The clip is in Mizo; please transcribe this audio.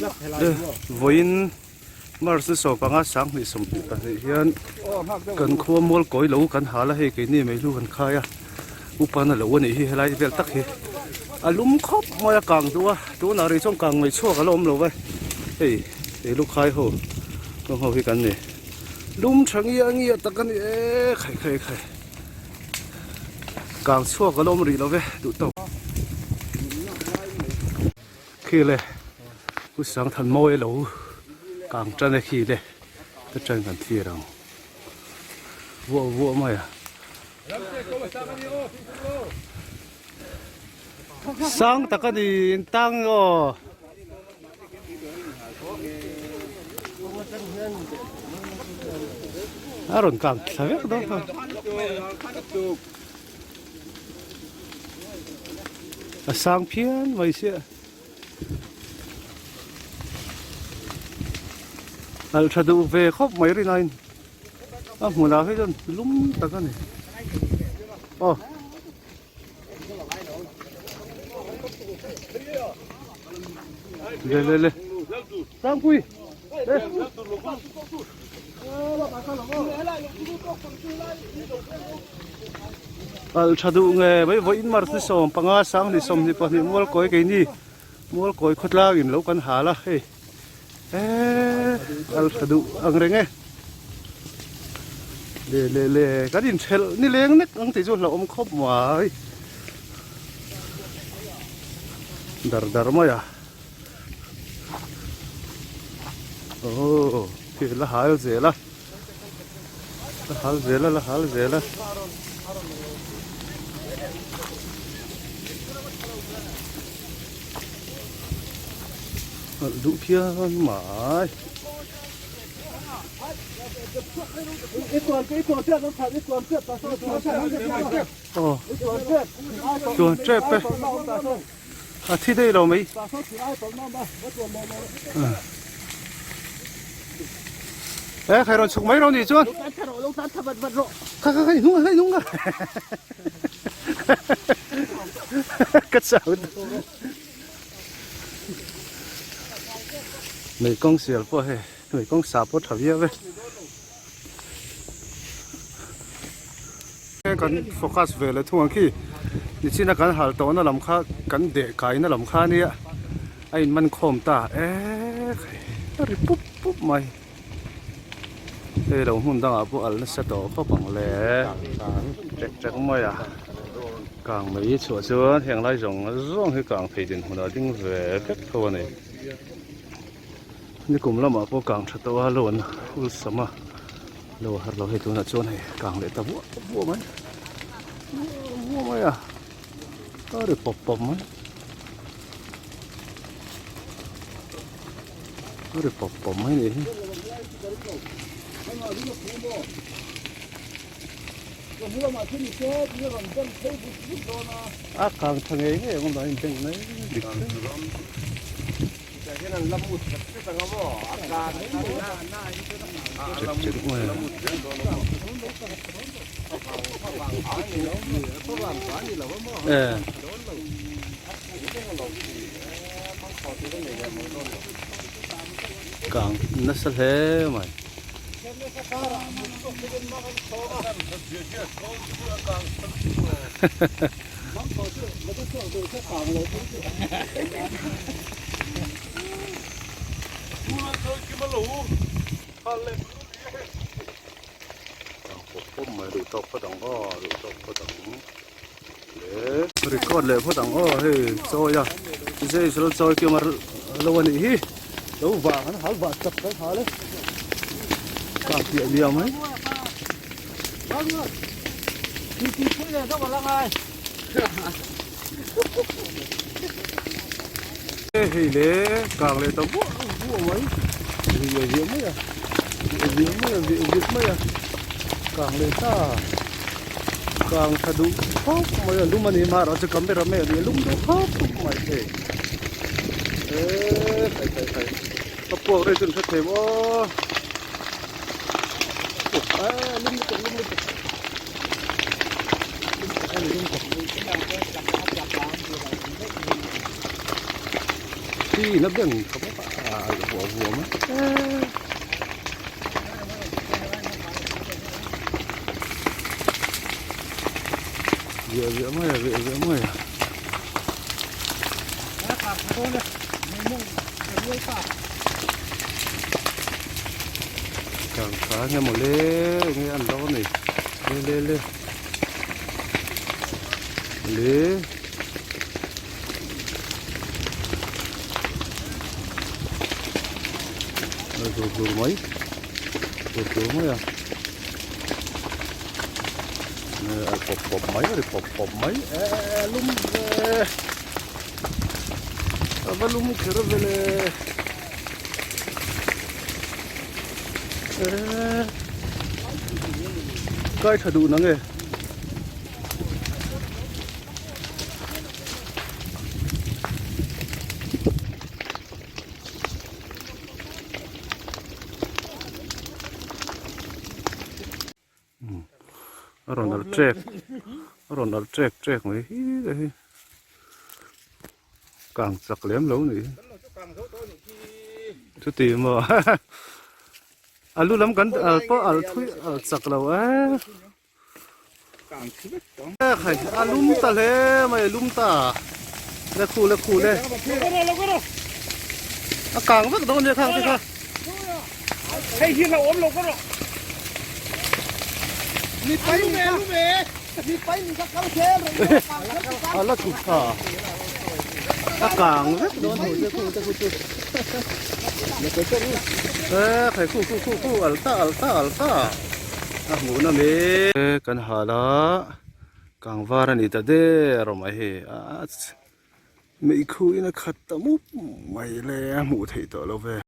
Vawiin March ni sawmpanga sanghnih sawmhnih pahnih hian kan khua mual kawi lo kan hal a hei keini meihlu kan khai a upan a lo a nih hi helai vel tak hi a lum khawp mai a kang duh a tunah rih chuan kang mai chhuak a la awm lo ve hei meilu khai ho ho hi kan ni lum tha ngiah ngiah tak a ni e khai khai khai. Kang chhuak a la awm rih lo ve duh tawk. Khi le Pu Sangthanmawi a lo kang tan e khi le ta tan kan thlir ang vuah vuah mai a. Sang tak a ni in tang aw. A rawn kang thla vek dawn kha. A sang phian mai sia. Alh tha duh ve khawp mai rin aiin a hmunah hi chuan lum tak a ni. Aw. Le le le. Sangpui. Le. Al tha duh nge mai vawiin mar ni 15 sang ni 22 mual kawi keini mual kawi khawtlang in lo kan hal a hei e al tha duh ang reng e le le le kan inthelh ni leng nek ang tih chu hlauhawm khawp mai dar dar mai a oh khi la hal zel a la hal zel a la hal zel a duh phian mai. Chuan tep e a thi daih lo mai e khai rawn chhuk mai rawh ni chuan kha kha kha i hnung a i hnung a ka chau mei kawng sial pawh hei mei kawng sa pawh tha viau e kan focus ve leh thung ang khi nichina kan hal tawhna lam kha kan deh kaina lam kha ania a in man khawm ta e a ri pup pup mai hei lo hmun dangah pawh al nasa tawh khawp ang le ṭek ṭek mai a. Kang mai chhuah chuan heng lai zawng zawng hi kang thei dinhmun ah ding ve vek tho a ni. Nikum lamah pawh kang tha tawh a lo an hul sam a, lo har lo hei tunah chuan hei kang leh ta vuah vuah mai vuah vuah mai a, a ri pawp pawp mai a ri pawp pawp mai a nih hi. A kang tha ngei ngei ang awm beng mai dik Kang nasa hle mai. Record leh phawt ang aw hei chawi a zai sal chawi kim a lo a nih hi lo vang an hal vah chak kan hal e ka piah nia mai hei le kang leh ta vuah vuah mai viah viah mai a viah viah mai a viah viah mai a kang leh ta. Kang tha duh khawp mai a lum a ni mahrawh chu camera man hi a lum duh khawp mai hei eee khai khai khai a puak rei chu an hre thei maw aaa lum lutuk lum lutuk lum tak a ni lum tak khi na beng tha bawk a. A alh vuah vuah mai e viah viah mai a viah viah mai a. Kang tha nge maw le enge an lo ni le le le le. Dur dur mai dur dur mai a a pawp pawp mai a ri pawp pawp mai eee lum ve a va lum kher vele eee kai tha duh nang e. A rawn alh ṭek a rawn alh ṭek ṭek mai hi te hi kang chak lem lo ni chuti maw a lu lam kan alh pawh alh thui alh chak lo e. A lum ta hle mai a lum ta le khu le khu le a kang vek dawn nia khang te kha hei hi hlauhawm lo ka rawh mi pai mi mi pai mi ka kal zel a la thu tha a kang vek dawn ho che khu te khu chu e khai khu khu khu khu al ta al ta al ta. A hmuhna mek kan hal a kang var a ni ta der awm a hei a meikhu in a khat ta mup mai le a hmuh theih tawh lo ve.